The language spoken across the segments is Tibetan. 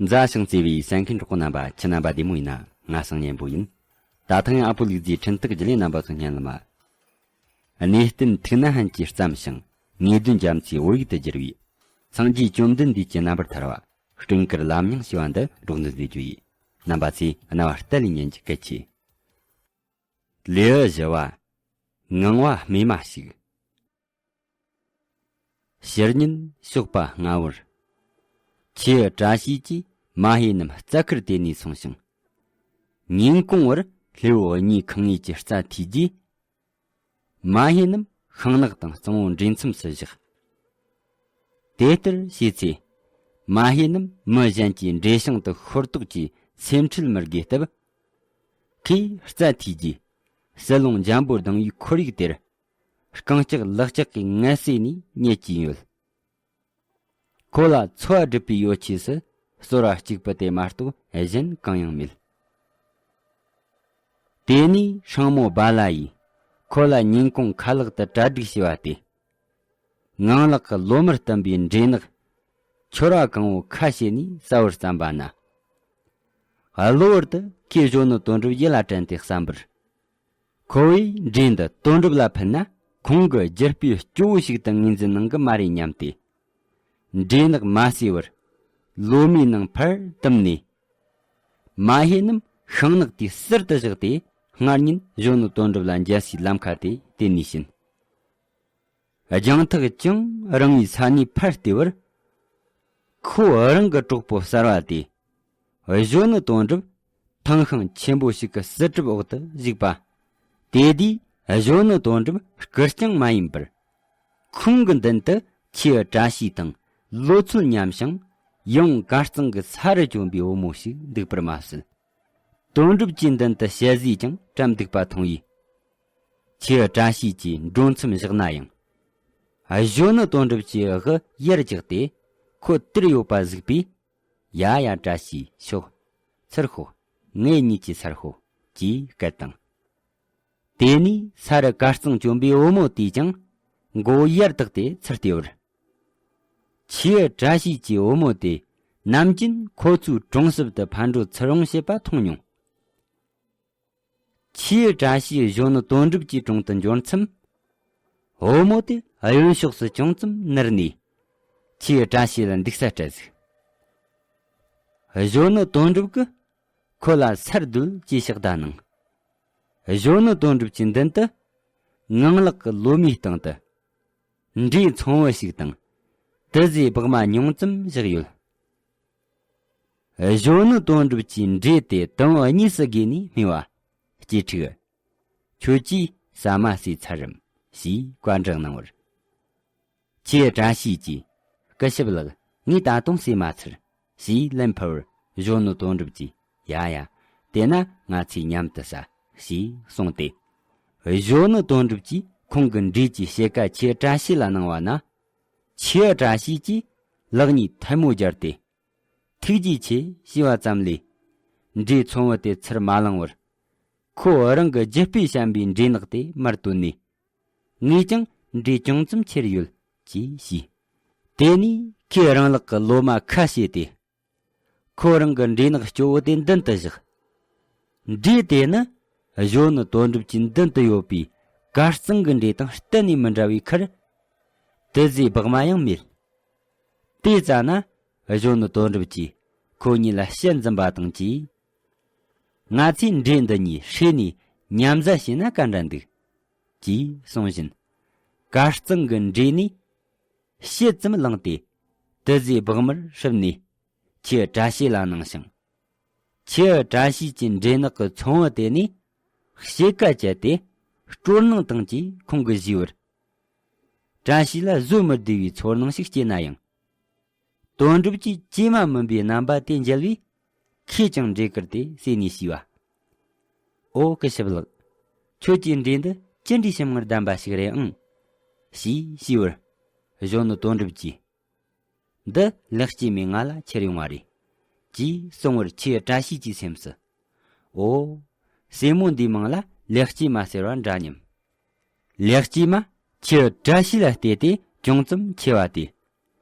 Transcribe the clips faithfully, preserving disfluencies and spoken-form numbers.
མཛའ་ཞིང་བརྩེ་བའི་གསན་མཁན་གྲོགས་པོ་རྣམ་པ། ཁྱེད་རྣམ་པ་བདེ་མོ་ཡིན་ན། ང་སང་གཉན་པོ་ཡིན། ད་ཐེངས་ཨ་ཕོ་ལུག་རྫིའི་འཕྲིན་སྟེགས་བརྒྱུད་ལས་རྣམ་པ་ཚོ་སྙན་ལ་མ། གནས་བརྟན་ཐུགས་ན་ཧན་གྱིས་བརྩམས་ཤིང་། ངེས་དོན་རྒྱ་མཚོའི་བོད་ཡིག་ཏུ་བསྒྱུར་བའི། སངས་རྒྱས་བཅོམ་ལྡན་འདས་ཀྱི་རྣམ་པར་ཐར་བ། སྤྲིན་དཀར་ལམ་རྙིང་ཞེས་པ་འདི་སྒྲོག་འདོན་མཛད་རྒྱུ་ཡིན། རྣམ་པ་ཚོས་རྣ་བ་གཏད་ལས་ཉན་གྱི་གལ་ཆེ། ལེའུ་བཞི་བ། ངང་བ་རྨས་མ་ཞིག་ཕྱི་ཉིན་ཞོགས་པ་སྔ་བོར། ཁྱེའུ་བཀྲ་ཤིས་ཀྱིས་མ་ཧེ་རྣམས་རྩྭ་ཁུར་དེད་ནས་སོང་ཞིང་། ཉིན་གུང་བར་སླེ་བོ་གཉིས་ཁང་ངོས་ཀྱི་རྩྭ་འཐུས་རྗེས། མ་ཧེ་རྣམས་ཤིང་ནགས་དང་གཙང་བོ་འདྲེས་མཚམས་སུ་བཞག་དེ་ལྟར་བྱས་ཚེ། མ་ཧེ་རྣམས་མི་གཞན་གྱིས་འདྲེ་ཤིང་དུ་ཤོར་དོགས་ཀྱིས་སེམས་ཁྲལ་མི་དགོས་སྟབས། ཁོས་རྩྭ་འཐུས་རྗེས། ཟི་ལིང་འཇམ་པོ་ལྡང་བའི་ཁོར་ཡུག་དེར། རྐང་ལྕགས་ལག་ལྕགས་ཀྱི་ངལ་གསོས་ནས་ཉལ་གྱིན་ཡོད། ཁོ་ལ་འཚོ་བ་སྒྲུབ་པའི་ཡོ་ཆས་སུ་ཟོར་བ་གཅིག་པུ་དེ་མ་གཏོགས་གཞན་གང་ཡང་མེད། དེ་ནས་སྲིང་མོ་བ་ལ་ཡིས་ཁོ་ལ་ཉིན་གུང་ཁ་ལག་ཏུ་གྲ་སྒྲིག་བྱས་པ་སྟེ། ངང་ལག་གི་ལོ་མར་བསྟིམས་པའི་འདྲེ་ནག་ཁྱོར་བ་གང་བོ་ཁ་ཕྱེ་ནས་ཟ་བར་བརྩམས་པ་ན། གློ་བུར་དུ་ཁོས་གཞོན་ནུ་དོན་གྲུབ་ཡིད་ལ་དྲན་ཏེ་བསམ་པར། ཁོ་བོས་འདྲེ་འདི་དོན་གྲུབ་ལ་ཕུལ་ན་ཁོང་གི་རྒྱུ་སྤུས་སྐྱོ་བོ་ཞིག་ཏུ་ངོས་འཛིན་གནང་གི་མ་རེད་སྙམ་སྟེ། འདྲེ་ནག་མ་བསད་བར། ལོ་མའི་ནང་ཕར་བཏིམས་ནས། མ་ཧེ་རྣམས་ཤིང་ནགས་དེའི་ཟུར་དུ་བཞག་སྟེ། སྔར་ཉིན་གཞོན་ནུ་དོན་གྲུབ་ལ་འཇལ་སའི་ལམ་ཁ་དེ་དེད་ནས་ཕྱིན། རྒྱང་ཐག་ཅུང་རིང་བའི་ས་ནས་ཕར་བལྟས་པར། ཁོ་རང་གི་གྲོགས་པོ་གསར་བ་དེ། གཞོན་ནུ་དོན་གྲུབ་ཐང་ཤིང་ཆེན་པོ་ཞིག་གི་སྲིད་གྲིབ་འོག་ཏུ་བཞུགས་པ། དེ་དུས་གཞོན་ནུ་དོན་གྲུབ་སྐུ་རྐྱང་མ་ཡིན་པར། ཁོང་གི་མདུན་དུ་ཁྱེའུ་བཀྲ་ཤིས་དང་ལོ་ཚོད་མཉམ་ཞིང་། ཡང་གར་གཙང་གི་ས་རུ་གྱོན་པའི་བུ་མོ་ཞིག་འདུག་པར་མ་ཟད། དོན་གྲུབ་ཀྱི་མདུན་དུ་ཞལ་ཟས་ཀྱང་བཀྲམ་འདུག་པ་མཐོང་བས། ཁྱེའུ་བཀྲ་ཤིས་ཀྱིས་འགྲོ་མཚམས་བཞག་ན་ཡང་། གཞོན་ནུ་དོན་གྲུབ་ཀྱི་དབུ་ཡར་བཀྱགས་ཏེ་ཁོ་དེར་ཡོད་པ་གཟིགས་པས། ཡ་ཡ་བཀྲ་ཤིས་ཤོག་ཚུར་ཤོག་ངེད་གཉིས་ཀྱི་ཚུར་ཤོག་ཅེས་སྐད་བཏང་། དེ་ནས་ས་རུ་གར་གཙང་གྱོན་པའི་བུ་མོ་དེས་ཀྱང་མགོ་ཡར་བཏེགས་ཏེ་ཚུར་བལྟས་པར། ཁྱེའུ་བཀྲ་ཤིས་ཀྱི་བུ་མོ་དེ་ནམ་རྒྱུན་ཁོ་ཚོའི་གྲོང་གསེབ་ཏུ་ཕར་འགྲོ་ཚུར་འོང་བྱེད་པ་མཐོང་མྱོང་། ཁྱེའུ་བཀྲ་ཤིས་གཞོན་ནུ་དོན་གྲུབ་ཀྱི་དྲུང་དུ་འབྱོར་མཚམས། བུ་མོ་དེ་གཡོན་ཕྱོགས་སུ་ཅུང་ཙམ་ནུར་ནས། ཁྱེའུ་བཀྲ་ཤིས་ལ་འདུག་ས་སྤྲད་ཟིག་གཞོན་ནུ་དོན་གྲུབ་ཀྱིས་ཁོ་ལ་སར་སྡོད་ཅེས་ཕྱག་བརྡ་གནང་། གཞོན་ནུ་དོན་གྲུབ་ཀྱི་མདུན་དུ་ངང་ལག་གི་ལོ་མའི་སྟེང་དུ་འབྲས་ཚོང་བུ་ཞིག་དང་དུ་ཟོས་སྦག་མ་ཉུང་ཙམ་བཞག་ཡོད། གཞོན་ནུ་དོན་གྲུབ་ཀྱིས་འབྲས་དེ་དུམ་བུ་གཉིས་སུ་བགོས་ནས་སྨྲས་པ། གཅེས་ཕྲུག་ཁྱོད་ཀྱིས་ཟ་མ་ཟོས་ཚར་རམ་ཞེས་བཀའ་འདྲི་གནང་བར། ཁྱེའུ་བཀྲ་ཤིས་ཀྱིས། སྐུ་ཞབས་ལགས། ངས་ད་དུང་ཟོས་མ་ཚར། ཞེས་ལན་ཕུལ་བར་གཞོན་ནུ་དོན་གྲུབ་ཀྱིས། ཡ་ཡ། དེས་ན་ང་ཚོས་མཉམ་དུ་ཟ། ཞེས་གསུངས་ཏེ། གཞོན་ནུ་དོན་གྲུབ་ཀྱིས་ཁོང་གི་འབྲས་ཀྱི་ཕྱེད་ཀ་ཁྱེའུ་བཀྲ་ཤིས་ལ་གནང་བ་ན། ཁྱེའུ་བཀྲ་ཤིས་ཀྱིས་ལག་གཉིས་ཐལ་མོ་སྦྱར་ཏེ། ཐུགས་རྗེ་ཆེ་ཞེས་པ་ཙམ་ལས། འབྲས་ཚོང་བུ་དེ་ཚུར་མ་བླངས་བར། ཁོ་རང་གི་རྒྱུ་སྤུས་ཞན་པའི་འབྲས་ནག་དེ་མར་བཏོན་ནས། ངས་ཀྱང་འབྲས་ཅུང་ཙམ་ཁྱེར་ཡོད་ཅེས་ཞུས། དེ་ནས་ཁོས་རང་ལག་གི་ལོ་མ་ཁ་ཕྱེས་ཏེ། ཁོ་རང་གི་འབྲས་ནག་སྐྱོ་བོ་དེ་མདུན་དུ་བཞག་འབྲས་དེ་ནི་གཞོན་ནུ་དོན་གྲུབ་ཀྱི་མདུན་དུ་ཡོད་པའི་གར་གཙང་གི་འབྲས་དང་གཏན་ནས་མི་འདྲ་བའི་ཁར། དུ་ཟོས་སྦག་མ་ཡང་མེད། དེ་ཙ་ན་གཞོན་ནུ་དོན་གྲུབ་ཀྱིས་ཁོ་གཉིས་ལ་ཞལ་འཛུམ་པ་དང་བཅས། ང་ཚོས་འབྲས་འདི་གཉིས་བསྲེས་ནས་མཉམ་བཟའ་བྱས་ན་ག་འདྲ་འདུག་ཅེས་གསུངས་བཞིན། གར་གཙང་གི་འབྲས་ནས་ཕྱེད་ཙམ་བླངས་ཏེ། དུ་ཟོས་སྦག་མར་ཧྲིལ་ནས་ཁྱེའུ་བཀྲ་ཤིས་ལ་གནང་ཞིང་། ཁྱེའུ་བཀྲ་ཤིས་ཀྱིས་འབྲས་ནག་གི་ཚོང་བུ་དེ་ནས་ཕྱེད་ཀ་བཅད་དེ་སྤྲོ་སྣང་དང་བཅས་ཁོང་གིས་ཟོས་པར། བཀྲ་ཤིས་ལ་བཟོད་མི་བདེ་བའི་ཚོར་སྣང་ཞིག་སྐྱེས་ན་ཡང་། དོན་གྲུབ་ཀྱིས་ཇེ་མ་མིན་པའི་རྣམ་པ་དེ་མཇལ་བས། ཁོས་ཀྱང་འབྲས་དཀར་དེ་ཟོས་ནས་ཞུས་པ། ཨོ་སྐུ་ཞབས་ལགས། ཁྱོད་ཀྱི་འབྲས་འདི་ཅི་འདྲའི་ཞིམ་མངར་ལྡན་པ་ཞིག་རེད་ཨང་། ཞེས་ཞུས་པར། གཞོན་ནུ་དོན་གྲུབ་ཀྱིས། འདི་ལེགས་སྐྱེས་མས་ང་ལ་ཁྱེར་ཡོང་བ་རེད། ཅེས་གསུང་བར་ཁྱེའུ་བཀྲ་ཤིས་ཀྱི་སེམས་སུ། ཨོ། སྲས་མོ་འདིའི་མིང་ལ་ལེགས་སྐྱེས་མ་ཟེར་བ་འདྲ་སྙམ། ལེགས་སྐྱེས་མ་ཁྱེའུ་བཀྲ་ཤིས་ལ་བལྟས་ཏེ་ཅུང་ཙམ་ཁྱེར་བ་དེ།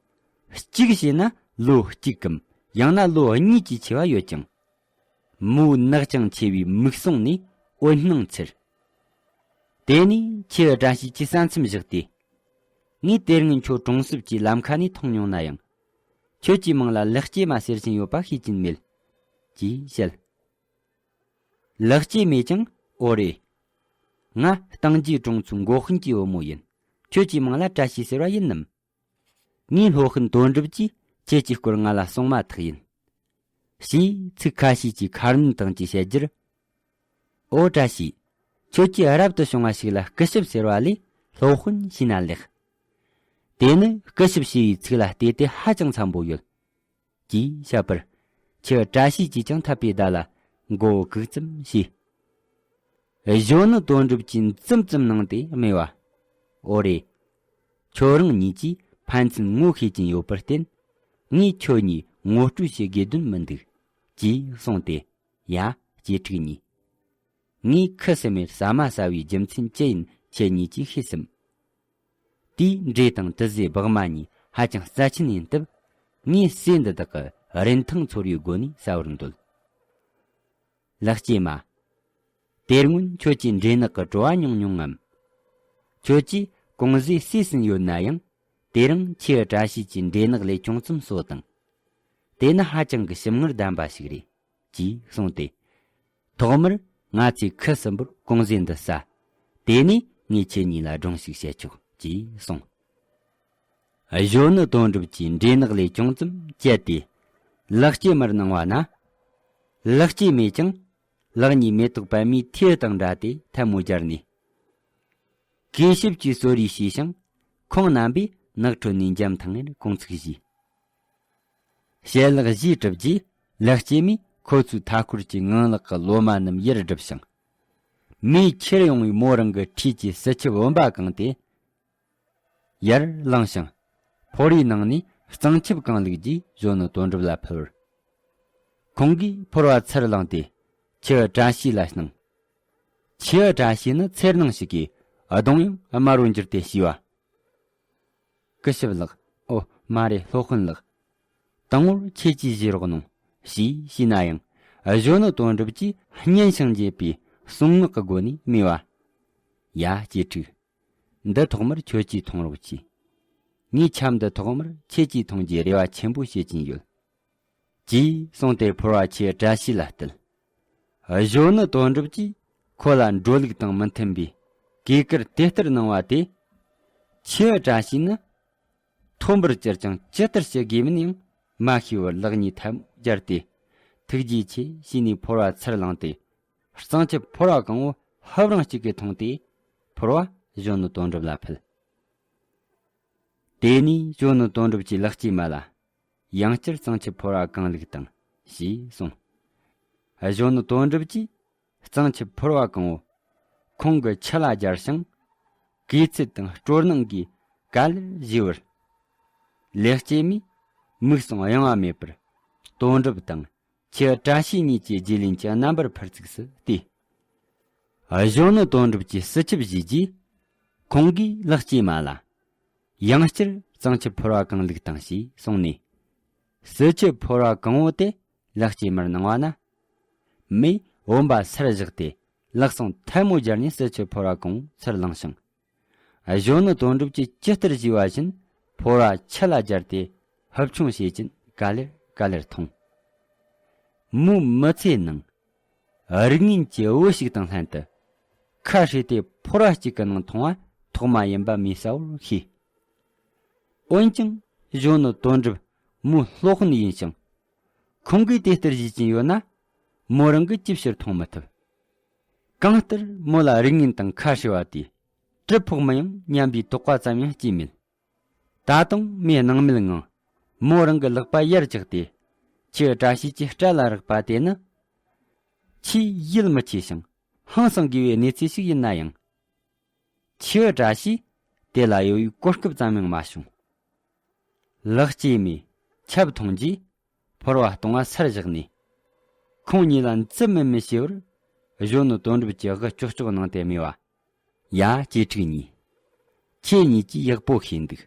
གཅིག་བྱས་ན་ལོ་གཅིག་གམ་ ཡང་ན་ལོ་གཉིས་ཀྱི་ཆེ་བ་ཡོད་ཀྱང་། མོའི་ནག་ཅིང་ཆེ་བའི་མིག་ཟུང་ནས་འོད་སྣང་འཚེར། དེ་ནས་ཁྱེད་བཀྲ་ཤིས་ཀྱིས་ས་མཚམས་བཞག་སྟེ། ངས་དེ་སྔོན་ཁྱོད་གྲོང་གསེབ་ཀྱི་ལམ་ཁ་ནས་མཐོང་མྱོང་ན་ཡང་། ཁྱོད་ཀྱི་མིང་ལ་ལེགས་སྐྱེས་མ་ཟེར་བཞིན་ཡོད་པ་ཤེས་ཀྱིན་མེད། ཅེས་བཤད། ལེགས་སྐྱེས་མེད་ཀྱང་། ཨོ་རེད། ང་སྟེང་རྒྱུད་གྲོང་ཚོའི་འགོ་དཔོན་གྱི་བུ་མོ་ཡིན། ཁྱོད་ཀྱི་མིང་ལ་བཀྲ་ཤིས་ཟེར་བ་ཡིན་ནམ། ངའི་སློབ་དཔོན་དོན་གྲུབ་ཀྱིས་ཁྱེད་ཀྱི་སྐོར་ང་ལ་གསུངས་མ་ཐག་ཡིན། ཞེས་ཚིག་ཁ་ཤས་ཀྱིས་ཁ་སྣོན་དང་བཅས་བཤད་རྒྱུར། ཨོ་བཀྲ་ཤིས། ཁྱོད་ཀྱིས་རབ་ཏུ་བྱུང་བ་ཞིག་ལ་སྐུ་ཞབས་ཟེར་བ་ལས་སློབ་དཔོན་ཞེས་ན་ལེགས། དེ་ནི་སྐུ་ཞབས་ཞེས་པའི་ཚིག་ལ་བལྟས་ཏེ་ཧ་ཅང་འཚམ་པོ་ཡོད། ཅེས་བཤད་པར། ཁྱེད་བཀྲ་ཤིས་ཀྱིས་ཀྱང་འཐད་པའི་བརྡ་ལ་མགོ་བོ་གུག་ཙམ་བྱས། གཞོན་ནུ་དོན་གྲུབ་ཀྱིས་འཛུམ་ཙམ་གནང་སྟེ་སྨྲས་པ། ཨོ་རེད། ཁྱོད་རང་གཉིས་ཀྱིས་ཕན་ཚུན་ངོ་ཤེས་ཀྱིན་ཡོད་པར་བརྟེན། ངས་ཁྱོད་གཉིས་ངོ་སྤྲོད་བྱེད་དགོས་དོན་མི་འདུག །ཅེས་གསུངས་ཏེ། ཡ། གཅེས་ཕྲུག་གཉིས། ངས་ཁུ་སིམ་མེར་ཟ་མ་ཟ་བའི་རྒྱུ་མཚན་ཅི་ཡིན་ཁྱེད་གཉིས་ཀྱིས་ཤེས་སམ། དེའི་འབྲས་དང་དྲི་ཟའི་སྦག་མ་གཉིས་ཧ་ཅང་རྩ་ཆེན་ཡིན་སྟབས། ངས་ཟས་འདི་དག་གི་རིན་ཐང་ཚོར་བའི་སྒོ་ནས་ཟ་བར་འདོད། ལེགས་སྐྱེས་མ། དེ་སྔོན་ཁྱོད་ཀྱིས་འབྲས་ནག་གི་བྲོ་བ་མྱོང་མྱོང་ངམ། ཁྱོད་ཀྱིས་གོང་ཟས་ཟས་ཟིན་ཡོད་ན་ཡང་། དེ་རིང་ཁྱེད་བཀྲ་ཤིས་ཀྱིས་འབྲས་ནག་ལས་ཅུང་ཙམ་གསོལ་དང་། དེ་ནི་ཧ་ཅང་གི་ཞིམ་མངར་ལྡན་པ་ཞིག་རེད། ཅེས་གསུངས་ཏེ། ཐོག་མར་ང་ཚོས་ཁུ་སིམ་པོར་གོང་ཟས་འདི་ཟ། དེ་ནས་ངས་ཁྱེད་གཉིས་ལ་སྒྲུང་ཞིག་བཤད་ཆོག །ཅེས་གསུངས། གཞོན་ནུ་དོན་གྲུབ་ཀྱིས་འབྲས་ནག་ལས་ཅུང་ཙམ་བཅད་དེ། ལེགས་སྐྱེས་མར་གནང་བ་ན། ལེགས་སྐྱེས་མེད་ཀྱང་། ལག་གཉིས་མེ་ཏོག་པད་མའི་ཐིའུ་དང་འདྲ་སྟེ་ཐལ་མོ་སྦྱར་ནས། གུས་ཞབས་ཀྱིས་གསོལ་རས་བྱས་ཤིང་། ཁོང་རྣམ་པས་ནགས་ཁྲོད་ནས་འཇམ་ཐང་ངེར་དགོངས་ཚིག་བཞེས། ཞལ་ལག་བཞེས་གྲུབ་རྗེས་ལེགས་སྐྱེས་མས་ཁོ་ཚོའི་མཐའ་འཁོར་གྱི་ངང་ལག་གི་ལོ་མ་རྣམས་ཡར་བསྒྲུབས་ཤིང་། མེ་ཁྱེར་ཡོང་བའི་མོ་རང་གི་འཁྲིས་ཀྱི་བསིལ་ཆུ་བུམ་པ་གང་སྟེ། ཡར་བླངས་ཤིང་། ཕོར་བའི་ནང་ནས་གཙང་ཆབ་གང་བླུགས་རྗེས་གཞོན་ནུ་དོན་གྲུབ་ལ་ཕུལ་བར། ཁོང་གིས་ཕོར་བ་ཚུར་བླངས་ཏེ། ཁྱེད་བཀྲ་ཤིས་ལ་གནང་། ཁྱེད་བཀྲ་ཤིས་ནི་འཚེར་སྣང་ཞིག་གིས་གདོང་ཡང་དམར་བོར་གྱུར་ཏེ་ཞུས་པ། སྐུ་ཞབས་ལགས། ཨོ། མ་རེད། སློབ་དཔོན་ལགས། དང་པོར་ཁྱེད་ཀྱིས་བཞེས་རོགས་གནང་། ཞེས་ཞུས་ན་ཡང་། གཞོན་ནུ་དོན་གྲུབ་ཀྱིས་སྙན་ཞིང་འཇེབས་པའི་གསུང་ངག་གི་སྒོ་ནས་སྨྲས་པ། ཡ། གཅེས་ཕྲུག། འདི་ཐོག་མར་ཁྱོད་ཀྱིས་འཐུང་རོགས་གྱིས། ངས་ཆབ་འདི་ཐོག་མར་ཁྱེད་ཀྱིས་འཐུང་རྒྱུའི་རེ་བ་ཆེན་པོ་བྱེད་ཀྱིན་ཡོད། ཅེས་གསུངས་ཏེ་ཕོར་བ་ཁྱེད་བཀྲ་ཤིས་ལ་གཏད། གཞོན་ནུ་དོན་གྲུབ་ཀྱིས་ཁོ་ལ་འགྲོ་ལུགས་དང་མི་མཐུན་པའི་གུས་བཀུར་དེ་ལྟར་གནང་བ་དེ། ཁྱེད་བཀྲ་ཤིས་ནི། ཐོབ་འབུལ་སྤྱིར་ཀྱང་ཇི་ལྟར་བྱེད་དགོས་མིན་ཡང་མ་ཤེས་པར་ལག་གཉིས་ཐལ་མོ་སྦྱར་ཏེ། ཐུགས་རྗེ་ཆེ་ཞེས་ནས་ཕོར་བ་ཚུར་བླངས་ཏེ། གཙང་ཆབ་ཕོར་བ་གང་བོ་ཧབ་རང་གཅིག་གིས་འཐུང་སྟེ། ཕོར་བ་གཞོན་ནུ་དོན་གྲུབ་ལ་ཕུལ། དེ་ནས་གཞོན་ནུ་དོན་གྲུབ་ཀྱིས་ལེགས་སྐྱེས་མ་ལ། ཡང་བསྐྱར་གཙང་ཆབ་ཕོར་བ་གང་བླུགས་དང་། ཞེས་གསུངས། གཞོན་ནུ་དོན་གྲུབ་ཀྱིས། གཙང་ཆབ་ཕོར་བ་གང་བོ། ཁོང་གི་ཁྲི་ལ་སྦྱར་ཞིང་། གུས་བརྩི་དང་སྤྲོ་སྣང་གིས་ག་ལེར་བཞེས་པར། ལེགས་སྐྱེས་མས་མིག་ཟུང་གཡེང་བ་མེད་པར། དོན་གྲུབ་དང་ཁྱེད་བཀྲ་ཤིས་གཉིས་ཀྱི་རྗེས་ལེན་གྱི་རྣམ་པར་འཕུར་ཚུགས་སུ་བལྟས། གཞོན་ནུ་དོན་གྲུབ་ཀྱིས་བསིལ་ཆུ་བཞེས་རྗེས། ཁོང་གིས་ལེགས་སྐྱེས་མ་ལ། ཡང་བསྐྱར་གཙང་ཆབ་ཕོར་བ་གང་བླུགས་དང་ཞེས་གསུངས་ནས། བསིལ་ཆུ་ཕོར་བ་གང་བོ་དེ། ལེགས་སྐྱེས་མར་གནང་བ་ན། མེས་བུམ་པ་སར་བཞག་སྟེ་ལག་ཟུང་ཐལ་མོ་སྦྱར་ནས་བསིལ་ཆུ་ཕོར་བ་གང་བོ་ཚུར་བླངས་ཤིང་། གཞོན་ནུ་དོན་གྲུབ་ཀྱིས་ཇི་ལྟར་བཞེས་པ་བཞིན་ཕོར་བ་ཁྲི་ལ་སྦྱར་ཏེ་ཧབ་ཆུང་བྱེད་ཀྱིན་ག་ལེར་ག་ལེར་འཐུང་། མོའི་མི་ཚེའི་ནང་། རིགས་ངན་གྱི་བུ་ཞིག་དང་ལྷན་དུ། ཁ་བྲལ་ཏེ་ཕོར་བ་གཅིག་གི་ནང་འཐུང་བ་ཐོག་མ་ཡིན་པ་མོས་གསལ་བོར་ཤེས། འོན་ཀྱང་གཞོན་ནུ་དོན་གྲུབ་མོའི་སློབ་དཔོན་ཡིན་ཞིང་། ཁོང་གིས་དེ་ལྟར་བྱེད་ཀྱིན་ཡོད་ན། མོ་རང་གིས་ཅི་ཕྱིར་མཐོང་མི་ཐུབ། གང་ལྟར་མོ་ལ་རིགས་ངན་དང་ཁ་བྲལ་བ་དེས། གྲིབ་ཕོག་མིན་ཡང་སྙམ་པའི་དོགས་པ་ཙམ་ཡང་སྐྱེས་མེད། ད་དུང་མོས་སྣང་མེད་ངང་། མོ་རང་གི་ལག་པ་ཡར་བཀྱགས་ཏེ། ཁྱེད་བཀྲ་ཤིས་ཀྱི་སྐྲ་ལ་རེག་པ་དེ་ནི། ཆེས་ཡིད་མི་ཆེས་ཤིང་། ཧང་སང་དགོས་པའི་གནས་ཚུལ་ཞིག་ཡིན་ན་ཡང་། ཁྱེད་བཀྲ་ཤིས་དེ་ལ་ཡོད་པའི་གོ་སྐབས་ཙམ་ཡང་མ་བྱུང་། ལེགས་སྐྱེས་མས་ཆབ་འཐུང་རྗེས། ཕོར་བ་སྟོང་བ་སར་བཞག་ནས། ཁོང་གཉིས་ལ་འཛུམ་དམུལ་དམུལ་བྱས་པར། གཞོན་ནུ་དོན་གྲུབ་ཀྱིས་དབུ་ལྕོག་ལྕོག་གནང་སྟེ་སྨྲས་པ། ཡ། གཅེས་ཕྲུག་གཉིས། ཁྱེད་གཉིས་ཀྱིས་ཡག་པོ་ཤེས་འདུག།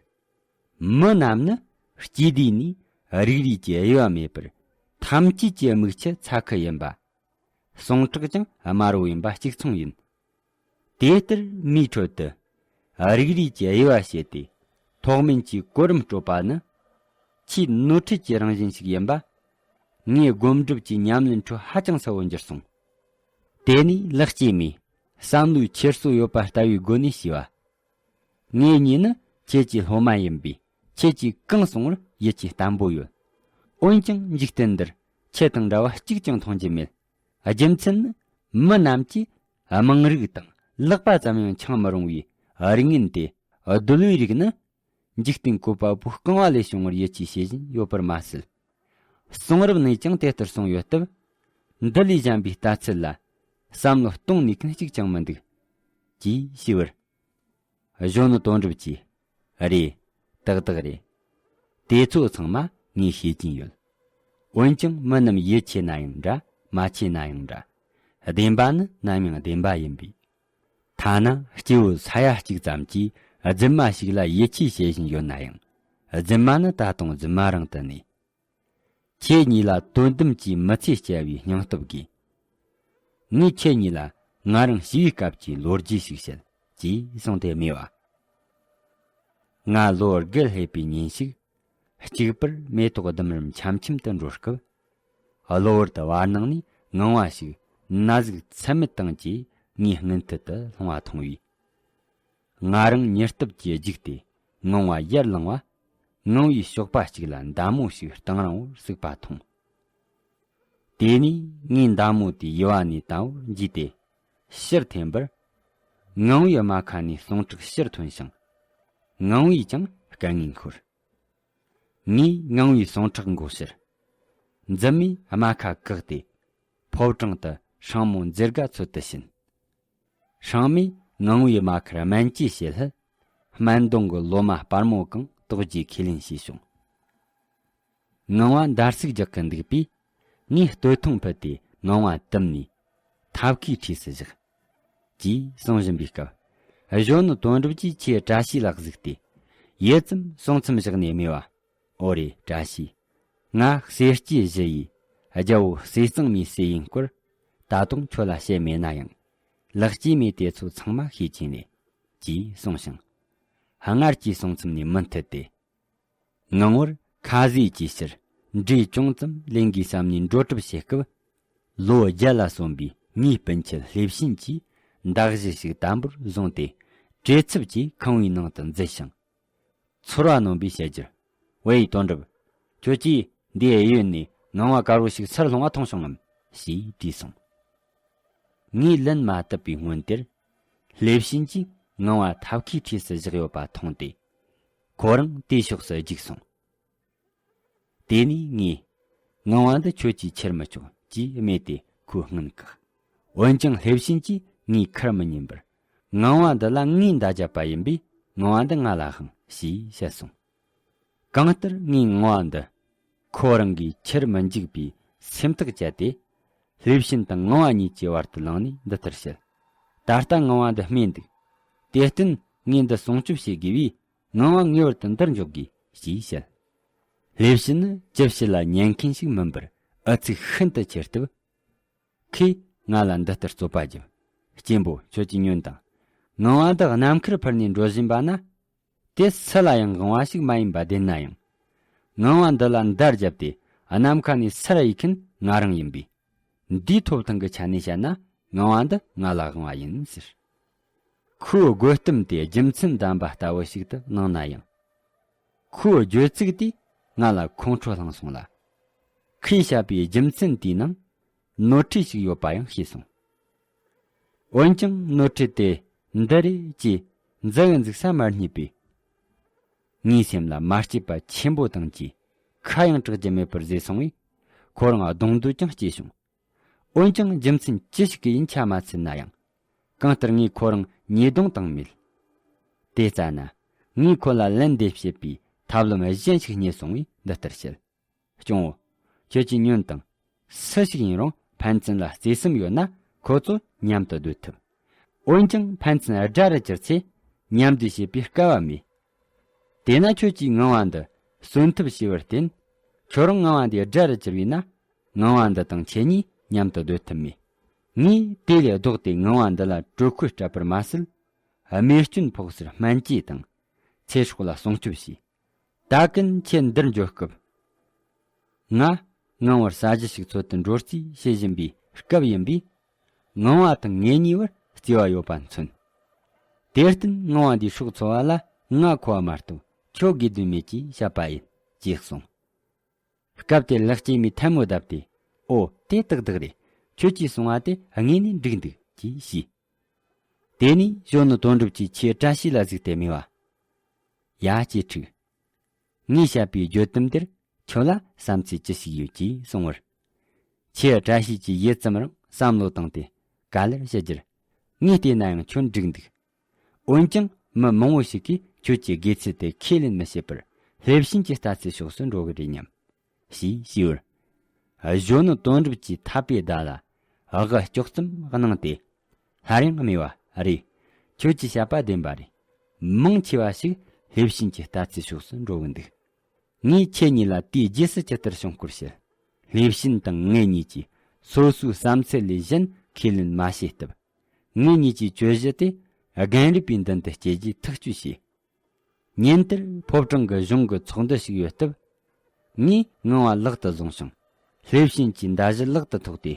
མི་རྣམས་ནི་སྐྱེས་དུས་ནས་རིགས་རུས་ཀྱི་དབྱེ་བ་མེད་པར་ ཐམས་ཅད་ཀྱི་དམིགས་ཆུ་ཚྭ་ཁུ་ཡིན་པ། ཟུངས་ཁྲག་ཀྱང་དམར་བོ་ཡིན་པ་གཅིག་མཚུངས་ཡིན། དེ་ལྟར་མིའི་ཁྲོད་དུ་རིགས་རུས་ཀྱི་དབྱེ་བ་བྱས་ཏེ། ཐོག་མེད་ཀྱི་གོ་རིམ་སྤྲོད་པ་ནི། ཆེས་ནོར་འཁྲུལ་གྱི་རང་བཞིན་ཞིག་ཡིན་པ། ངས་སྒོམ་སྒྲུབ་ཀྱི་ཉམས་ལེན་ཁྲོད་ཧ་ཅང་གསལ་བོ་འགྱུར་སོང་། དེ་ནས་ལེགས་སྐྱེས་མས་བསམ་བློའི་འཁྱེར་སོ་ཡོད་པ་ལྟ་བུའི་སྒོ་ནས་ཞུས་པ། ངེད་གཉིས་ནི་ཁྱེད་ཀྱི་སློབ་མ་ཡིན་པས། ཁྱེད་ཀྱིས་གང་གསུང་བར་ཡིད་ཆེས་བརྟན་པོ་ཡོད། འོན་ཀྱང་འཇིག་རྟེན་འདིར་ཁྱེད་དང་འདྲ་བ་གཅིག་ཀྱང་མཐོང་རྒྱུ་མེད། རྒྱུ་མཚན་ནི། མི་རྣམས་ཀྱིས་དམངས་རིགས་དང་ལག་པ་ཙམ་ཡང་འཆང་མི་རུང་བའི་རིགས་ངན་ཏེ། གདོལ་བའི་རིགས་ནི། འཇིག་རྟེན་བཀོད་པ་པོའི་རྐང་བ་ལས་བྱུང་བར་ཡིད་ཆེས་བྱེད་བཞིན་ཡོད་པར་མ་ཟད། གསུང་རབ་ནས་ཀྱང་དེ་ལྟར་གསུངས་ཡོད་སྟབས། འདི་ལས་གཞན་པའི་ལྟ་ཚུལ་ལ་བསམ་བློ་གཏོང་ནུས་མཁན་གཅིག་ཀྱང་མི་འདུག །ཅེས་ཞུས་པར། གཞོན་ནུ་དོན་གྲུབ་ཀྱིས། རེད། ཏག་ཏག་རེད། དེ་ཚོ་ཚང་མ་ངས་ཤེས་ཀྱིན་ཡོད། འོན་ཀྱང་མི་རྣམས་ཡིད་ཆེས་ན་ཡང་འདྲ། མ་ཆེས་ན་ཡང་འདྲ། བདེན་པ་ནི་ནམ་ཡང་བདེན་པ་ཡིན་པས། ཐ་ན་སྐྱེ་བོ་ས་ཡ་གཅིག་ཙམ་གྱིས་རྫུན་མ་ཞིག་ལ་ཡིད་ཆེས་བྱེད་བཞིན་ཡོད་ན་ཡང་། རྫུན་མ་ནི་ད་དུང་རྫུན་མ་རང་དུ་གནས། ཁྱེད་གཉིས་ལ་དོན་དམ་གྱི་མི་ཚེ་སྐྱེལ་བའི་སྙིང་སྟོབས་དགོས། ངས་ཁྱེད་གཉིས་ལ་ང་རང་ཞི་བའི་སྐབས་ཀྱི་ལོ་རྒྱུས་ཤིག་བཤད། ཅེས་གསུངས་ཏེ་སྨྲས་པ། ང་ལོ་དགུ་སླེབས་པའི་ཉིན་ཞིག །གཅིག་པུར་མེ་ཏོག་ལྡུམ་རར་འཆམ་འཆམ་དུ་འགྲོ་སྐབས། གློ་བུར་དུ་བར་སྣང་ནས་ངང་བ་ཞིག་ན་ཟུག་ཚད་མེད་བཏང་རྗེས་ངའི་སྔུན་ཐད་དུ་ལྷུང་བ་མཐོང་བས། ང་རང་མྱུར་སྟབས་ཀྱིས་རྒྱུགས་ཏེ་ངང་བ་ཡར་ལངས་པ། ངང་བའི་གཤོག་པ་གཅིག་ལ་མདའ་མོ་ཞིག་གཏང་རིང་བོར་ཟུག་པ་མཐོང་། དེ་ནས་ངས་མདའ་མོ་དེ་གཡུ་བ་ནས་དལ་བོར་འཇུས་ཏེ་ཕྱིར་འཐེན་པར། ངང་བའི་རྨ་ཁ་ནས་ཟུངས་ཁྲག་ཕྱིར་ཐོན་ཞིང་། ངང་བས་ཀྱང་སྐད་ངན་ཤོར། ངས་ངང་བའི་ཟུངས་ཁྲག་འགོག་ཕྱིར། མཛུབ་མོས་རྨ་ཁ་བཀག་སྟེ། ཕོ་བྲང་དུ་སྲིང་མོ་མཛེར་དགའ་འཚོལ་དུ་ཕྱིན། སྲིང་མོས་ངང་བའི་རྨ་ཁར་སྨན་བཅོས་བྱེད་སླད། སྨན་དོང་གི་ལོ་མ་སྤར་མོ་གང་དོགས་རྒྱུའི་ཁས་ལེན་བྱས་བྱུང་། ངང་བ་འདར་སིག་རྒྱག་གི་འདུག་པས། ངས་སྟོད་ཐུང་ཕུད་དེ་ངང་བ་བཏུམས་ནས་ཐབ་ཁའི་འཁྲིས་སུ་བཞག །ཅེས་གསུང་བཞིན་པའི་སྐབས། གཞོན་ནུ་དོན་གྲུབ་ཀྱིས་ཁྱེད་བཀྲ་ཤིས་ལ་གཟིགས་ཏེ། ཡུད་ཙམ་སོང་མཚམས་བཞག་ནས་སྨྲས་པ། ཨོ་རེད། བཀྲ་ཤིས། ང་གསེར་སྐྱེས་བཞི་ཡི་རྒྱལ་པོ་ཟས་གཙང་མའི་སྲས་ཡིན་སྐོར། ད་དུང་ཁྱོད་ལ་བཤད་མེད་ན་ཡང་། ལེགས་སྐྱེས་མས་དེ་ཚོ་ཚང་མ་ཤེས་ཀྱིན་རེད། ཅེས་གསུངས་ཤིང་། སྔར་གྱི་གསུང་མཚམས་ནས་མུ་མཐུད་དེ། ངང་པར་ཁ་ཟས་ཀྱི་ཕྱིར་འབྲས་ཅུང་ཙམ་ལེན་དགོས་བསམ་ནས་འགྲོ་གྲབས་བྱེད་སྐབས། ལོ་བརྒྱད་ལ་སོན་པའི་ངའི་སྤུན་མཆེད་ལྷས་བྱིན་གྱིས་མདའ་གཞུ་ཞིག་དམ་པོར་བཟུང་སྟེ། བྲེལ་འཚུབ་ཀྱིས་ཁང་བའི་ནང་དུ་འཛུལ་ཞིང་། ཚོར་བ་ནོན་པའི་བཤད་རྒྱུར། ཝེ་ཡི་དོན་གྲུབ། ཁྱོད་ཀྱིས་འདིའི་གཡས་གཡོན་ནས་ངང་པ་དཀར་བོ་ཞིག་ཚུར་ལྷུང་བ་མཐོང་བྱུང་ངམ། ཞེས་དྲིས་སོང་། ངས་ལན་མ་བཏབ་པའི་སྔོན་དེར། ལྷས་བྱིན་གྱིས་ངང་པ་ཐབ་ཁའི་འཁྲིས་སུ་བཞག་ཡོད་པ་མཐོང་སྟེ། ཁོ་རང་དེའི་ཕྱོགས་སུ་རྒྱུགས་སོང་། དེ་ནས་ངས། ངང་པ་འདི་ཁྱོད་ཀྱིས་ཁྱེར་མི་ཆོག །ཅེས་སྨྲས་ཏེ་ཁོའི་སྔུན་བཀག །འོན་ཀྱང་ལྷས་བྱིན་གྱིས་ངས་ཁུར་མི་ཉན་པར། ངང་པ་འདི་ལ་ངས་མདའ་བརྒྱབ་པ་ཡིན་པས། ངང་པ་འདི་ང་ལ་དབང་། ཞེས་བཤད་སོང་། གང་ལྟར་ངས་ངང་པ་འདི་ཁོ་རང་གིས་ཁྱེར་མི་འཇུག་པའི་སེམས་ཐག་བཅད་དེ། ལྷས་བྱིན་དང་ངང་པ་གཉིས་ཀྱི་བར་དུ་ལངས་ནས་འདི་ལྟར་བཤད། ད་ལྟ་ངང་པ་འདི་རྨས་འདུག །དེར་བརྟེན་ངས་འདི་སྲུང་སྐྱོབ་བྱེད་དགོས་པས། ངང་པ་ངེས་པར་དུ་འདིར་འཇོག་དགོས། ཞེས་བཤད། ལྷས་བྱིན་ནི་ཅི་བྱེད་ལ་ཉན་མཁན་ཞིག་མིན་པར་ཨུ་ཚུགས་ཤིན་ཏུ་ཆེ་སྟབས། ཁོས་ང་ལ་འདི་ལྟར་རྩོད་པ་བརྒྱབ། གཅེན་པོ། ཁྱོད་ཀྱིས་ཉོན་དང་། ངང་པ་འདི་ནམ་མཁར་འཕུར་ནས་འགྲོ་བཞིན་པ་ན། དེ་སུ་ལ་ཡང་དབང་བ་ཞིག་མ་ཡིན་པ་བདེན་ན་ཡང་། ངང་པ་འདི་ལ་མདའ་བརྒྱབ་སྟེ་ནམ་མཁའ་ནས་སུར་གཡུག་མཁན་ང་རང་ཡིན་པས། འདིའི་ཐོབ་ཐང་གི་ཆ་ནས་བཤད་ན། ངང་པ་འདི་ང་ལ་དབང་བ་ཡིན་ཟེར། ཁོའི་དགོད་གཏམ་དེ་རྒྱུ་མཚན་ལྡན་པ་ལྟ་བུ་ཞིག་ཏུ་སྣང་ན་ཡང་། ཁོའི་བརྗོད་ཚིག་དེས་ང་ལ་ཁོང་ཁྲོ་བསླངས་སོང་ལ། ཁོས་བཤད་པའི་རྒྱུ་མཚན་དེའི་ནང་ནོར་འཁྲུལ་ཞིག་ཡོད་པ་ཡང་ཤེས་སོང་། འོན་ཀྱང་ནོར་འཁྲུལ་དེ་འདི་རེད་ཅེས་འཛུལ་འཛུག་ས་མ་རྙེད་པས། ངའི་སེམས་ལ་མ་སྐྱིད་པ་ཆེན་པོ་དང་བཅས་ཁ་ཡང་གྲག་རྒྱུ་མེད་པར་བཟོས་སོང་བས། ཁོ་རང་གདོང་འདོད་ཀྱང་སྐྱེས་བྱུང་། འོན་ཀྱང་རྒྱུ་མཚན་ཅི་ཞིག་གིས་ཡིན་ཆ་མ་འཚལ་ན་ཡང་། གང་ལྟར་ངས་ཁོ་རང་ཉེས་རྡུང་བཏང་མེད། དེ་ཙ་ན་ངས་ཁོ་ལ་ལན་འདེབས་བྱེད་པའི་ཐབས་ལམ་གཞན་ཞིག་རྙེད་སོང་བས་འདི་ལྟར་བཤད། སྐྱོང་བོ། ཁྱོད་ཀྱིས་ཉོན་དང་། སུ་ཞིག་ཡིན་རུང་ཕན་ཚུན་ལ་བརྩེ་སེམས་ཡོད་ན་ཁོ་ཚོ་མཉམ་དུ་སྡོད་ཐུབ། འོན་ཀྱང་ཕན་ཚུན་དགྲ་རུ་གྱུར་ཚེ་མཉམ་སྡོད་བྱེད་པའི་སྐལ་བ་མེད། དེས་ན་ཁྱོད་ཀྱིས་ངང་བ་འདི་གསོན་ཐབས་བྱས་པར་བརྟེན། ཁྱོད་རང་ངང་བ་འདིའི་དགྲ་རུ་གྱུར་བས་ན། ངང་བ་འདི་དང་ཁྱེད་གཉིས་མཉམ་དུ་སྡོད་ཐུབ་མེད། ངས་དེ་ལས་ལྡོག་སྟེ་ངང་བ་འདི་ལ་དྲོད་ཁོལ་སྤྲད་པར་མ་ཟད། རྨས་སྐྱོན་ཕོག་སར་སྨན་བཅོས་དང་། ཚེ་སྲོག་ལ་སྲུང་སྐྱོབ་བྱས། ད་གིན་ཁྱེད་འདིར་འབྱོར་སྐབས། ང་ངང་བར་ས་གཞི་ཞིག་འཚོལ་དུ་འགྲོ་རྩིས་བྱེད་བཞིན་པའི་སྐབས་ཡིན་པས། ངང་བ་དང་ངེད་གཉིས་བར་བརྩེ་བ་ཡོད་པ་མཚོན། དེར་བརྟེན་ངང་བ་འདིའི་སྲོག་འཚོ་བ་ལ་ང་མཁོ་བ་མ་གཏོགས་ཁྱོད་དགོས་དོན་མེད་ཅེས་བཤད་པ་ཡིན་ཅེས་གསུངས། སྐབས་དེར་ལེགས་སྐྱེས་མས་ཐལ་མོ་བརྡབས་ཏེ། ཨོ་དེ་ཏག་ཏག་རེད། ཁྱོད་ཀྱིས་གསུང་བ་དེ་དངོས་ནས་འགྲིག་འདུག་ཅེས་ཞུས། དེ་ནས་གཞོན་ནུ་དོན་གྲུབ་ཀྱིས་ཁྱེད་བཀྲ་ཤིས་ལ་གཟིགས་ཏེ་སྨྲས་པ། ཡ་གཅེས་ཕྲུག་ངས་བཤད་པའི་བརྗོད་དུམ་དེར་ཁྱོད་ལ་བསམ་ཚུལ་ཅི་ཞིག་ཡོད་ཅེས་གསུངས་པར། ཁྱེད་བཀྲ་ཤིས་ཀྱིས་ཡུད་ཙམ་རིང་བསམ་བློ་བཏང་སྟེ་ག་ལེར་བཤད་རྒྱུར། ངས་བལྟས་ན་ཡང་ཁྱོད་འགྲིག་འདུག་འོན་ཀྱང་མི་མང་བོ་ཞིག་གིས་ཁྱོད་ཀྱི་དགེ་ཚུལ་དེ་ཁས་ལེན་མི་བྱེད་པར་ལྷས་བྱིན་གྱི་ལྟ་ཚུལ་ཕྱོགས་སུ་འགྲོ་གི་རེད་སྙམ། ཞེས་ཞུས་པར། གཞོན་ནུ་དོན་གྲུབ་ཀྱིས་ཐག་པའི་བརྡ་ལ་དབུ་ལྕོག་ཙམ་གནང་སྟེ། སླར་ཡང་སྨྲས་པ། རེད། ཁྱོད་ཀྱིས་བཤད་པ་བདེན་པ་རེད། མང་ཆེ་བ་ཞིག་ལྷས་བྱིན་གྱི་ལྟ་ཚུལ་ཕྱོགས་སུ་འགྲོ་གི་འདུག་ངས་ཁྱེད་གཉིས་ལ་དུས་རྗེས་སུ་ཇི་ལྟར་བྱུང་སྐོར་བཤད། ལྷས་བྱིན་དང་ངེད་གཉིས་ཀྱིས་སོ་སོའི་བསམ་ཚུལ་ལས་གཞན་ཁས་ལེན་མ་བྱས་སྟབས། ངེད་གཉིས་ཀྱིས་གྱོད་གཞི་དེ་རྒན་རབས་པའི་མདུན་དུ་སྐྱེལ་རྒྱུའི་ཐག་གཅོད་བྱས། ཉིན་དེར་ཕོ་བྲང་གི་གཞུང་གི་ཚོགས་འདུ་ཞིག་ཡོད་སྟབས། ངས་ངང་བ་ལག་ཏུ་བཟུང་ཞིང་། ལྷས་བྱིན་གྱི་མདའ་གཞུ་ལག་ཏུ་ཐོགས་ཏེ།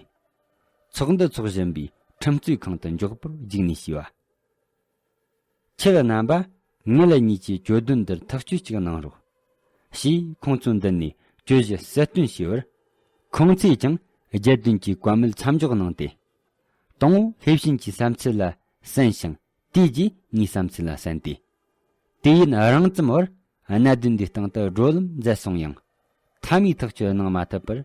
ཚོགས་འདུ་འཚོགས་བཞིན་པའི་ཁྲིམས་རྩོད་ཁང་དུ་མགྱོགས་པོར་འཇུག་ནས་ཞུས་པ། ཁྱེད་རྣམ་པ་ངེད་གཉིས་ཀྱི་གྱོད་དོན་འདིར་ཐག་གཅོད་ཅིག་གནང་རོགས། ཞེས་ཁོང་ཚོའི་མདུན་ནས་གྱོད་གཞི་གསལ་སྟོན་བྱས་པར། ཁོང་ཚོས་ཀྱང་རྒྱལ་དོན་གྱི་བཀའ་མོལ་མཚམས་འཇོག་གནང་སྟེ། དང་པོ་ལྷས་བྱིན་གྱི་བསམ་ཚུལ་ལ་གསན་ཞིང་། དེ་རྗེས་ངའི་བསམ་ཚུལ་ལ་གསན་ཏེ། དུས་ཡུན་རིང་ཙམ་བར་གནད་དོན་འདིའི་སྟེང་དུ་བགྲོ་གླེང་མཛད་སོང་ཡང་། མཐའ་མའི་ཐག་གཅོད་གནང་མ་ཐུབ་པར།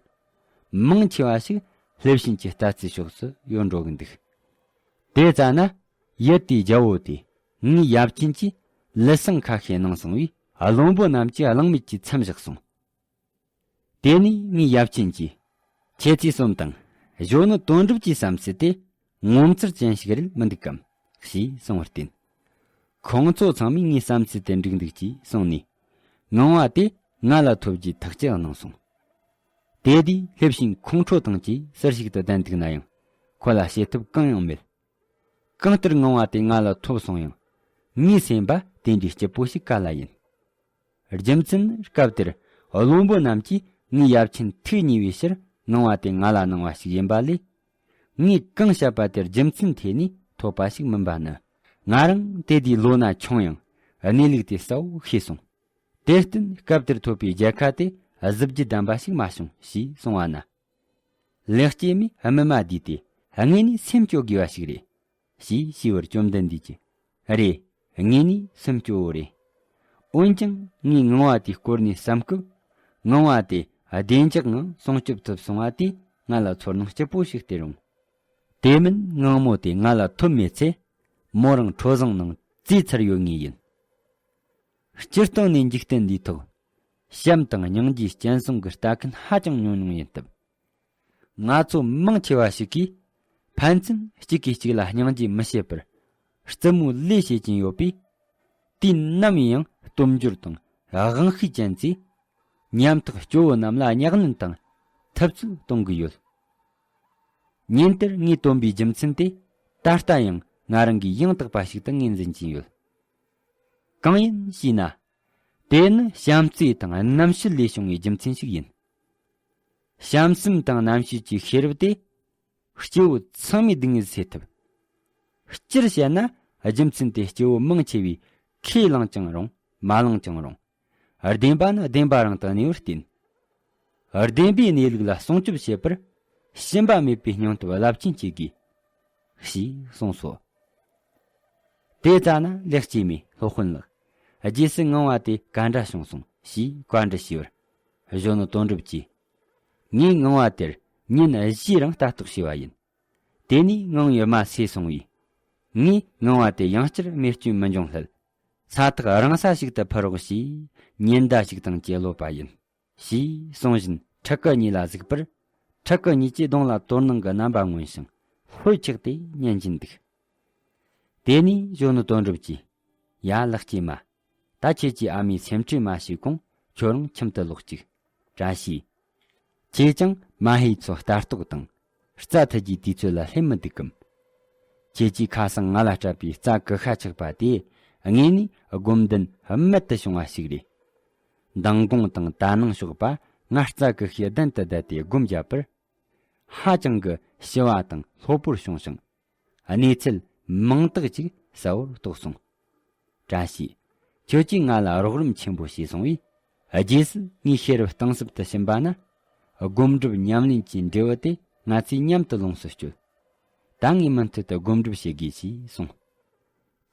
མང་ཆེ་བ་ཞིག་ལྷས་བྱིན་གྱི་ལྟ་ཚུལ་ཕྱོགས་སུ་ཡོད་འགྲོ་གི་འདུག་དེ་ཙ་ན་ཡུལ་དེའི་རྒྱལ་པོ་དེས་ངའི་ཡབ་ཆེན་གྱིས་ལུས་ཟུངས་ཁ་ཤས་གནང་སོང་བས། བློན་པོ་རྣམས་ཀྱིས་གླེང་མོལ་གྱི་མཚམས་བཞག་སོང་། དེ་ནས་ངའི་ཡབ་ཆེན་གྱིས། ཁྱེད་ཚོས་སོམས་དང་། གཞོན་ནུ་དོན་གྲུབ་ཀྱི་བསམ་ཚུལ་དེ་ངོ་མཚར་ཅན་ཞིག་རེད་མི་འདུག་གམ། ཞེས་གསུངས་པར་བརྟེན། ཁོང་ཚོ་ཚང་མས་ངའི་བསམ་ཚུལ་དེ་འགྲིག་འདུག་ཅེས་གསུངས་ནས། ངང་བ་དེ་ང་ལ་ཐོབ་རྒྱུའི་ཐག་བཅད་གནང་སོང་། དེ་དུས་ལྷས་བྱིན་ཁོང་ཁྲོ་དང་བཅས་ཟུར་ཞིག་ཏུ་བསྡད་འདུག་ན་ཡང་། ཁོ་ལ་བྱེད་ཐབས་གང་ཡང་མེད། གང་ལྟར་ངང་བ་དེ་ང་ལ་ཐོབ་སོང་ཡང་། ངའི་སེམས་པ་དེ་འདྲའི་སྐྱིད་པོ་ཞིག་ག་ལ་ཡིན། རྒྱུ་མཚན་ནི་སྐབས་དེར་བློན་པོ་རྣམས་ཀྱིས་ངའི་ཡབ་ཆེན་ཐུགས་མཉེས་པའི་ཕྱིར་ངང་བ་དེ་ང་ལ་གནང་བ་ཞིག་ཡིན་པ་ལས། ངས་གང་བཤད་པ་དེར་རྒྱུ་མཚན་ཐད་ནས་ཐོབ་པ་ཞིག་མིན་པ་ནི། ང་རང་དེ་དུས་ལོ་ན་ཆུང་ཡང་གནས་ལུགས་དེ་གསལ་བོ་ཤེས་སོང་། དེར་བརྟེན་སྐབས་དེར་ཐོབ་པའི་རྒྱལ་ཁ་དེ་གཟི་བརྗིད་ལྡན་པ་ཞིག་མ་བྱུང་ཞེས་གསུངས་པ་ན། ལེགས་སྐྱེས་མས་སྨིན་མ་བསྡུས་ཏེ་དངོས་ནས་སེམས་སྐྱོ་དགོས་པ་ཞིག་རེད། ཞེས་ཞུས་པར་བཅོམ་ལྡན་འདས་ཀྱིས། རེད། དངོས་ནས་སེམས་སྐྱོ་བོ་རེད། འོན་ཀྱང་ངས་ངང་བ་དེའི་སྐོར་ནས་བསམ་སྐབས། ངང་བ་དེ་བདེ་འཇགས་ངང་སྲུང་སྐྱོབ་ཐུབ་སོང་བ་དེས་ང་ལ་ཚོར་སྣང་སྐྱིད་པོ་ཞིག་སྟེར་རུང་། དེ་མིན་ངང་མོ་དེ་ང་ལ་ཐོབ་མེད་ཚེ། མོ་རང་ཁྲོ་ཟིང་ནང་བཙོས་ཚར་ཡོད་ངེས་ཡིན། སྤྱིར་བཏང་ནས་འཇིག་རྟེན་འདིའི་ཐོག་བྱམས་དང་སྙིང་རྗེའི་སྤྱན་ཟུང་གི་ལྟ་མཁན་ཧ་ཅང་ཉུང་ཉུང་ཡིན་སྟབས། ང་ཚོ་མང་ཆེ་བ་ཞིག་གིས་ཕན་ཚུན་གཅིག་གིས་གཅིག་ལ་སྙིང་རྗེ་མི་བྱེད་པར་རྩུབ་མོའི་ལས་བྱེད་ཀྱིན་ཡོད་པས། དུས་ནམ་ཡིན་ཡང་སྟོབས་འབྱོར་དང་དབང་ཤེད་ཅན་ཚོས་ཉམ་ཐག་སྐྱོ་བོ་རྣམས་ལ་གཉའ་གནོན་དང་ཐུབ་ཚོད་གཏོང་གི་ཡོད། ཉིན་དེར་ངས་བཏོན་པའི་རྒྱུ་མཚན་དེ་ད་ལྟ་ཡང་ང་རང་གིས་ཡང་དག་པ་ཞིག་ཏུ་ངོས་འཛིན་གྱིན་ཡོད། གང་ཡིན་ཞེ་ན། དེ་ནི་བྱམས་བརྩེ་དང་རྣམ་དཔྱོད་ལས་བྱུང་བའི་རྒྱུ་མཚན་ཞིག་ཡིན། བྱམས་སེམས་དང་རྣམ་དཔྱོད་ཀྱི་ཤེས་རབ་དེ་སྐྱེ་བོ་ཚང་མས་སྡུག་བསྔལ་སེལ་ཐུབ། སྤྱིར་བཤད་ན་རྒྱུ་མཚན་དེ་སྐྱེ་བོ་མང་ཆེ་བས་ཁས་བླངས་ཀྱང་རུང་མ་བླངས་ཀྱང་རུང་། བདེན་པ་ནི་བདེན་པ་རང་དུ་གནས་པར་བརྟེན། བདེན་པའི་གནས་ལུགས་ལ་སྲུང་སྐྱོབ་བྱེད་པར་ཞུམ་པ་མེད་པའི་སྙིང་སྟོབས་རླབས་ཆེན་སྐྱེ་དགོས། ཞེས་གསུངས་སོ། དེ་ཙ་ན་ལེགས་སྐྱེས་མས་སློབ་དཔོན་ལགས། རྗེས་སུ་ངང་བ་དེ་ག་འདྲ་བྱུང་སོང་ཞེས་བཀའ་འདྲི་ཞུས་པར། གཞོན་ནུ་དོན་གྲུབ་ཀྱིས། ངས་ངང་བ་དེར་ཉིན་བཞིའི་རིང་ལྟ་རྟོག་བྱས་པ་ཡིན། དེ་ནས་ངང་ཡོད་མ་སོས་སོང་བས། ངས་ངང་བ་དེ་ཡང་བསྐྱར་རྨས་སྐྱོན་མི་འབྱུང་སླད། ས་ཐག་རིང་ས་ཞིག་ཏུ་འཕུར་རོགས་ཞེས་ཉེན་བརྡ་ཞིག་དང་བཅས་སློབ་པ་ཡིན། ཞེས་གསུངས་བཞིན་ཕྲུ་གུ་གཉིས་ལ་གཟིགས་པར། ཕྲུ་གུ་གཉིས་ཀྱིས་གདོང་ལ་དོ་སྣང་གི་རྣམ་པ་མངོན་ཞིང་ལྷོད་ཆགས་ཏེ་ཉན་གྱིན་འདུག་དེ་ནས་གཞོན་ནུ་དོན་གྲུབ་ཀྱིས། ཡ་ལེགས་སྐྱེས་མ། ད་ཁྱེད་ཀྱིས་ཨ་མའི་སེམས་ཁྲལ་མ་བྱས་གོང་ཁྱོད་རང་ཁྱིམ་དུ་ལོག་ཅིག་བཀྲ་ཤིས། ཁྱེད་ཀྱང་མ་ཧེ་ཚོ་ལྟ་རྟོག་དང་། རྩྭ་འཐུ་རྒྱུའི་དུས་ཚོད་ལ་སླེབས་མི་འདུག་གམ། ཁྱེད་ཀྱིས་ཁ་སང་ང་ལ་སྤྲད་པའི་རྩྭ་ཀུ་ཤ་ཆག་པ་དེ་དངོས་ནས་སྒོམ་དོན་རྨད་དུ་བྱུང་བ་ཞིག་རེད། མདང་དགོང་དང་ད་ནངས་ཞོགས་པ་ང་རྩྭ་ཀུ་ཤའི་གདན་དུ་བསྡད་དེ་སྒོམ་བརྒྱབ་པར། ཧ་ཅང་གི་ཞི་བ་དང་ལྷོད་པོར་བྱུང་ཞིང་། གནས་ཚུལ་མང་དག་ཅིག་གསལ་བོར་རྟོགས་སོང་། བཀྲ་ཤིས། ཁྱོད་ཀྱིས་ང་ལ་རོགས་རམ་ཆེན་པོ་བྱས་སོང་བས། རྗེས་སུ་ངས་ཤེས་རབ་གཏིང་ཟབ་ཏུ་ཕྱིན་པ་ན། སྒོམ་སྒྲུབ་ཉམས་ལེན་གྱི་འབྲས་བུ་དེ་ང་ཚོས་མཉམ་དུ་ལོངས་སུ་སྤྱོད། ད་ངས་མུ་མཐུད་དུ་སྒོམ་སྒྲུབ་བྱེད་དགོས་ཞེས་གསུངས།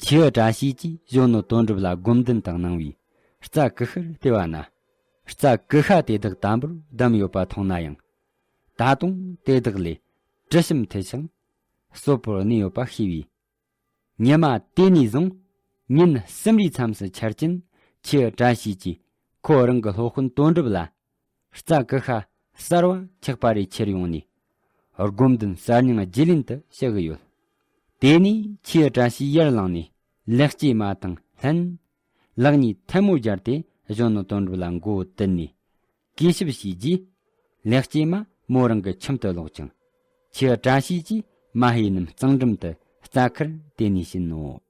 ཁྱེའུ་བཀྲ་ཤིས་ཀྱིས་གཞོན་ནུ་དོན་གྲུབ་ལ་སྒོམ་དོན་དང་གནང་བའི་རྩྭ་ཀུ་ཤར་བལྟས་པ་ན། རྩྭ་ཀུ་ཤ་དེ་དག་དམ་པོར་བསྡམས་ཡོད་པ་མཐོང་ན་ཡང་། ད་དུང་དེ་དག་ལས་དྲི་ཞིམ་འཐུལ་ཞིང་སོབ་པོར་གནས་ཡོད་པ་ཤེས་པས། ཉི་མ་དེ་ནས་བཟུང་ཉིན་གསུམ་རེའི་མཚམས་སུ་འཆར་ཅན་ཁྱེའུ་བཀྲ་ཤིས་ཀྱིས་ཁོ་རང་གི་སློབ་དཔོན་དོན་གྲུབ་ལ། རྩྭ་ཀུ་ཤ་གསར་བ་ཆག་པ་རེ་ཁྱེར་ཡོང་ནས། སྒོམ་དོན་གསར་རྙིང་བརྗེ་ལེན་དུ་བྱེད་གི་ཡོད། དེ་ནས་ཁྱེའུ་བཀྲ་ཤིས་ཡར་ལངས་ནས་ལེགས་སྐྱེས་མ་དང་ལྷན། ལག་གཉིས་ཐལ་མོ་སྦྱར་ཏེ་གཞོན་ནུ་དོན་གྲུབ་ལ་མགོ་བོ་དུད་ནས། གུས་ཞབས་བྱས་རྗེས། ལེགས་སྐྱེས་མ་མོ་རང་གི་ཁྱིམ་དུ་ལོག་ཅིང་། ཁྱེའུ་བཀྲ་ཤིས་ཀྱིས་མ་ཧེ་རྣམས་གཙང་འགྲམ་དུ་རྩྭ་ཁར་དེད་ནས་ཕྱིན་ནོ།